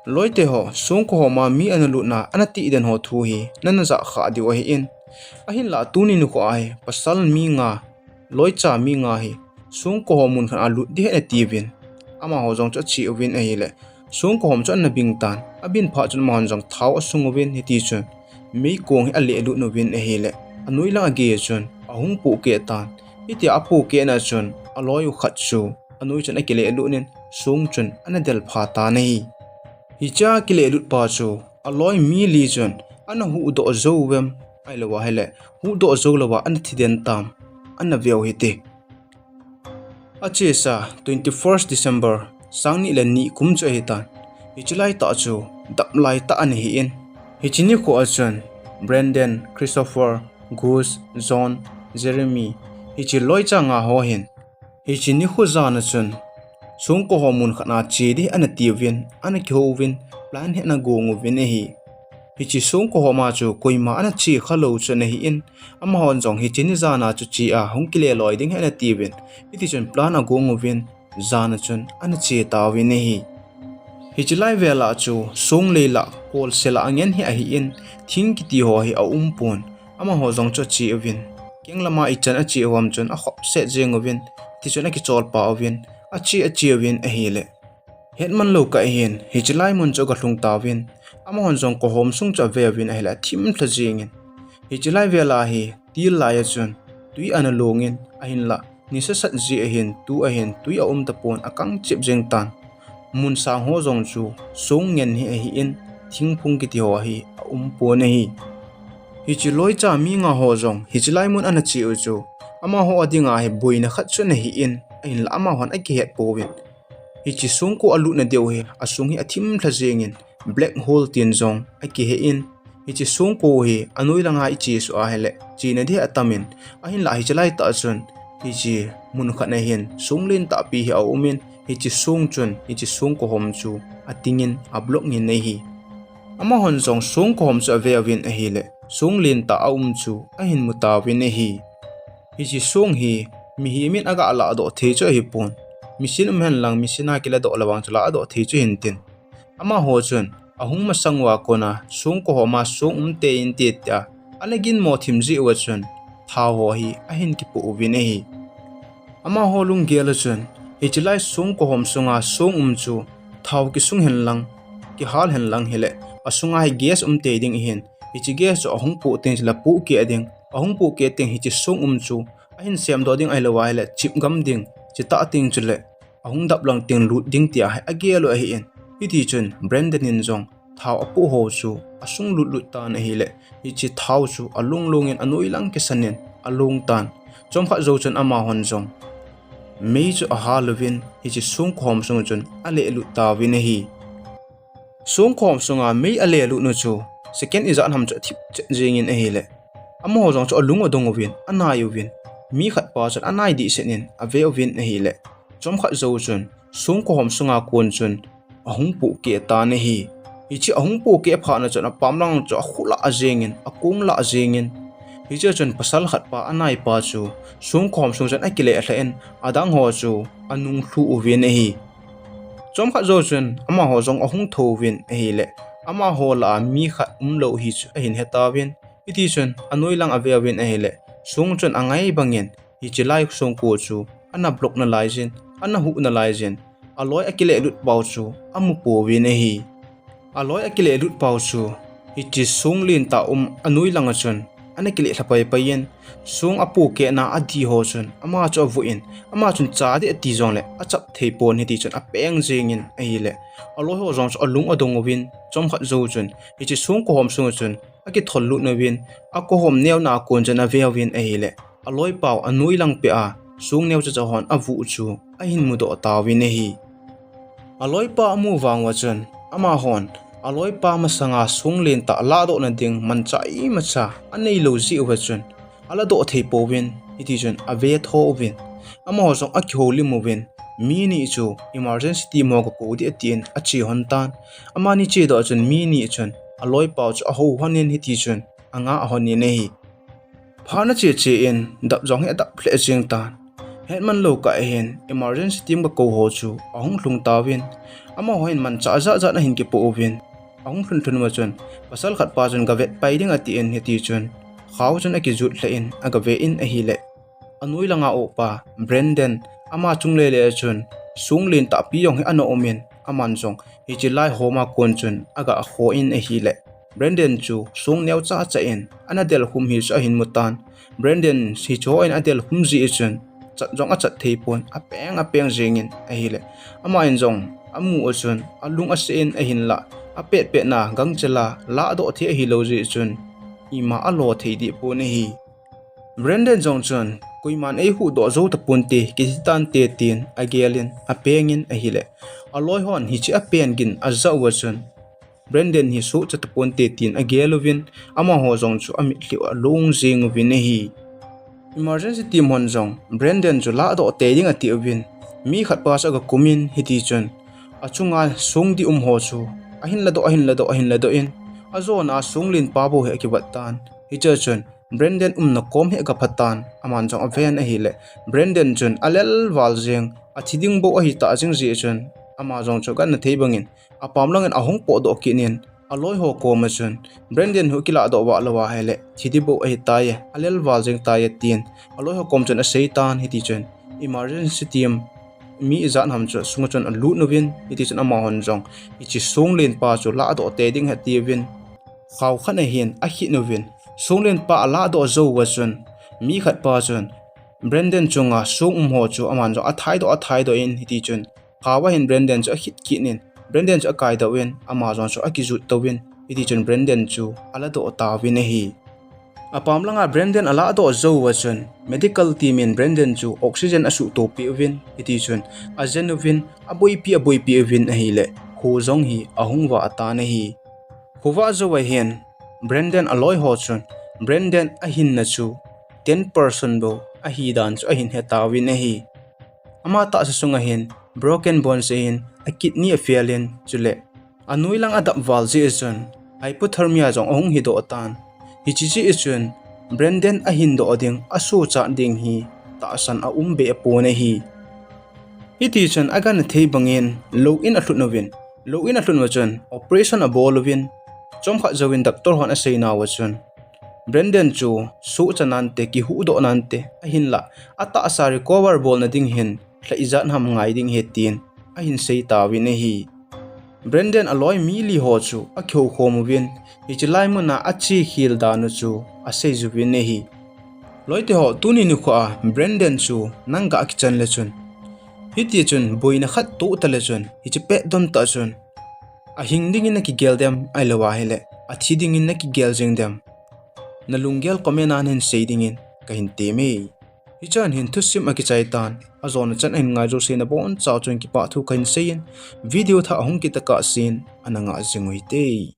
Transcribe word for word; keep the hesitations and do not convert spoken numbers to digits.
Loite ho, Songko homa mi ana lutna, ana tihden ho thu hi nana jah kha diu ahin. Ahinlah tuni nikho a hi pasal mi nga, loicha mi nga hi Songko ho mun khat a lut ding ahi atiuvin, amaho jong chu ache uvin ahile, Songko hom chu ana bing tan, abing phat chun amahon jong thao asung uvin, hitichun meikong hi alehlut uvin ahile, anoi lang agei chun ahung pohkeh tan. Hitia apohkeh na chun aloi u khat chu anoi chun akilehlut in, Song chun ana delpha tan ahi. Hichea kilehlut pa chu aloi mi li chun ana huhdoh jou uvem, ahilou ahile huhdoh jou louva ana thiden tam, ana veu hite. Achesa twenty-first December, sang ni le ni kum chu ahitan. Hiche laitah chu dap laitah ana hin, hiche nikho a chun Brandon, Christopher, Gus, John, Jeremy, hiche loicha nga ho hin hiche nikho jan a chun Songko ho mun khat a che ding ahi atiuvin, ana kihouvin, plan hi ana gong uvin ahi. Hiche Songko homa chu koima ana che khalou chu ana hin, amahon jong hiche ni jan a chu che a hung kile loi ding ahi atiuvin, hitichun plan agong uvin, jan a chun ana che tauvin ahi. Hiche lai vel a chu Song lei lah kolse lah angen hi ahin, thing kiti ho hi aumpon, amaho jong chu ache uvin, keng lama ichan ache uvam chun akhopset jeng uvin, tichun akicholpa uvin, ache ache uvin ahile, hetman lou kah hin hiche lai mun chu agalhung tauvin, amahon jong kohom sung chu aveuvin ahile athim lha jengin, hiche lai vel a hi til lai a chun tui ana longin, ahinlah nisa sat jeh ahin tu ahin tui aum tapon, akang chep jeng tan. Mun sang ho jong chu Song ngen hi ahin, thingphung kiti ho hi aumpon ahi. Hiche loicha mi nga ho jong hiche lai mun ana che u chu amaho a dinga hi boina khat chu ana hin, ahinlah amahon akihet pouvin, hiche Songko alutna diu hi asung hi athim lha jengin, black hole tin jong akihen, hiche Songko hi anoi langa iche suh ahile chena ding atamin, ahinlah hiche laitah chun hiche mun khat na hin Song lentah pi hi aumin, hiche Song chun hiche Songko hom chu atingin ablock in ahi. Amahon jong Songko hom chu aveuvin ahile, Song lentah aum chu ahin mu tauvin ahi. Hiche Song hi mihem in aga lahdoh thei chu ahipon, machine um henlang, machine a kiladoh le vang chu lahdoh thei chu hintin, amaho chun ahung masang uva kona Songko homa Song um tei inte tia ana ginmo thim jeh uva chun thao ho hi ahin kipoh uvin ahi. Amaho lunggel a chun hiche lai Songko hom sunga Song um chu thao kisung henlang, kihal henlang hile, asunga hi gas um tei ding ahin, hiche gas chu ahung poh teng chule pohkeh ding, ahung pohkeh teng hiche Song um chu ahin semdoh ding ahilou ahile chipgam ding, chutah teng chule ahung dap lang teng lut ding tia hi agel u ahin, hitichun Brandon in jong thao apoh ho chu asung lutlut tan ahile, hiche thao chu along longin anoi lang kisan in along tan. Chomkhat jou chun amahon jong mei chu ahal uvin, hiche Songko hom sung chun alehlut tauvin ahi. Songko hom sunga mei alehlut nu chu second ijat ham chu athip chet jengin ahile, amaho jong chu alung adong uvin, anai uvin, mi khat pa chun anai dehset in aveuvin ahile, chomkhat jou chun Songko hom sunga kon chun ahung pohkeh tan ahi. Hiche ahung pohkeh phat na chun apam lang chu akhulah jengin, akong lah jengin, hiche chun pasal khat pa anai pa chu Songko hom sung chun akile lhah in, adang ho chu anung lhu uvin ahi. Chomkhat jou chun amaho jong ahung thou vin ahile, amaho lah a mi khat umlou hi chu ahin hetauvin, hitichun anoi lang aveuvin ahile, Song chun angai bangin hiche lai Songko chu ana block nalaijin, ana huh nalaijin, aloi akilehlut pau chu amu pouvin ahi. Aloi akilehlut pau chu hiche Song lentah um anoi langa chun ana kile lha paipai in, Song apohkeh na adih ho chun ama chu avoh in, ama chun cha ding ati jongle achap thei pon, hitichun apeng jengin ahile, aloi ho jong chu alung adong uvin, chomkhat jou chun hiche Songko hom sunga chun akithol lut nauvin, akohom neona kon chun aveuvin ahile, aloipau anoi lang peh a Song neocha cha hon avuh chu ahin mudoh tauvin ahi. Aloipa amu vang uva chun amahon aloipa masanga Song lentah ladohna ding manchah imacha aneilou jeh uva chun aladoh thei pouvin, hitichun avetho uvin, amaho jong akihoulim uvin, mi ni chu emergency team ho gakou ding atin ache lhon tan. Amani chedoh chun mi ni chun aloipau chu ahou lhonin, hitichun anga alhonin ahi. Phat ache che in dap jong hi adap lheh jeng tan. Hetman lou kah hin emergency team gakou ho chu ahung lhung tauvin, Amaho hin manchah ajat jat ahin kipoh uvin, ahung lhun lhun uva chun, pasal khat pa chun gavet pai ding atin, hiti chun Khao chun akijut lheh in agaven ahile, anoi langa upa Brandon, ama chung lele a chun song lentah pi jong hi ana um in, aman jong hiche lai homa kon chun aga kho in ahile, Brandon chu song neocha cha in ana del khum hi chu ahin mu tan. Brandon hicheho in adel khum jeh chun chat jong achat thei pon, apeng apeng jeng in ahile, aman jong amu a chun alung ase in ahinlah, apet petna gangchela lahdoh thei ahilou jeh chun ima alo thei deh pon ahi. Brandon jong chun koiman eihuhdoh jou taponte, kiti tante tin agel in apeng in ahile, aloi hon hiche apen gin ajah uva chun Brandon hi sohcha taponte tin agel uvin, amaho jong chu amitlhi u along jeng uvin ahi. Emergency team hon jong Brandon chu lahdoh tei ding ati uvin, mi khat pa chu aga kum in, hiti chun achunga song dih um ho chu ahin ladoh, ahin ladoh, ahin ladoh in, ajona song lenpa bou hi akivat tan. Hichea chun Brandon umna kom hi aga pha tan, aman jong aven ahile, Brandon chun alel val jeng, athi ding bou ahitah jing jeh chun, ama jong chu gana thei bangin apam langin ahung potdoh kit in, aloi ho koma chun Brandon hi akilahdoh vah lou ahile thi ding bou ahitai, alel val jeng tai tin aloi ho kom chun asei tan. Hiti chun emergency team mi ijat ham chu asunga chun alut uvin, hiti chun amahon jong hiche song lenpa chu lahdoh tei ding ahi atiuvin, Khao khat ahin akhit uvin, song lenpa alahdoh jou uva chun mi khat pa chun Brandon chunga song um ho chu aman jong athaidoh, athaidoh in, hiti chun Khao ahin Brandon chu akhit kit in, Brandon chu akaidoh in, ama jong chu akijut touvin, hiti chun Brandon chu aladoh tauvin ahi. Apam langa Brandon alahdoh jou uva chun medical team in Brandon chu oxygen asuhtoh peh uvin, hiti chun ajen uvin, aboipi, aboipi uvin ahile, kho jong hi ahung vah tan ahi. Khovah jou ahin Brandon aloi ho chun Brandon ahinna chu ten percent bou ahidan chu ahin hetauvin ahi. Ama tahsa sunga hin broken bones ahin, akidney afail in, chule anoi lang adap val jeh chun hypothermia jong ahung hidoh tan. Hiche jeh chun Brandon ahindoh ding, asochat ding hi tahsan aum be apon ahi. Hiti chun agana thei bangin lou in alhun uvin, lou in alhun uva chun operation abol uvin, chomkhat jouvin doctor hon aseinauva chun Brandon chu sohcha nante, kihuhdoh nante, ahinlah atahsa recover bolna ding hin lha ijat ham ngai ding ahi tin ahin sei tauvin ahi. Brandon aloi mi li ho chu akihoukhom uvin, hiche lai muna achekhel dan u chu aseijuvin ahi. Loite ho, tuni nikho a Brandon chu nanga kichan le chun, hiti chun boina khat toh tale chun, hiche petdontah chun ahing dingin nakigel dem, ahilou ahile athi dingin nakigel jeng dem? Nalunggel comment a nahin sei dingin kahin temme. Hichan hin thusim akichai tan, ajona chan ahin ngai jouse nabonchauva chun kipah thu kahin seiyin, video thah ahung kit tokah sen ana ngah jing uhite.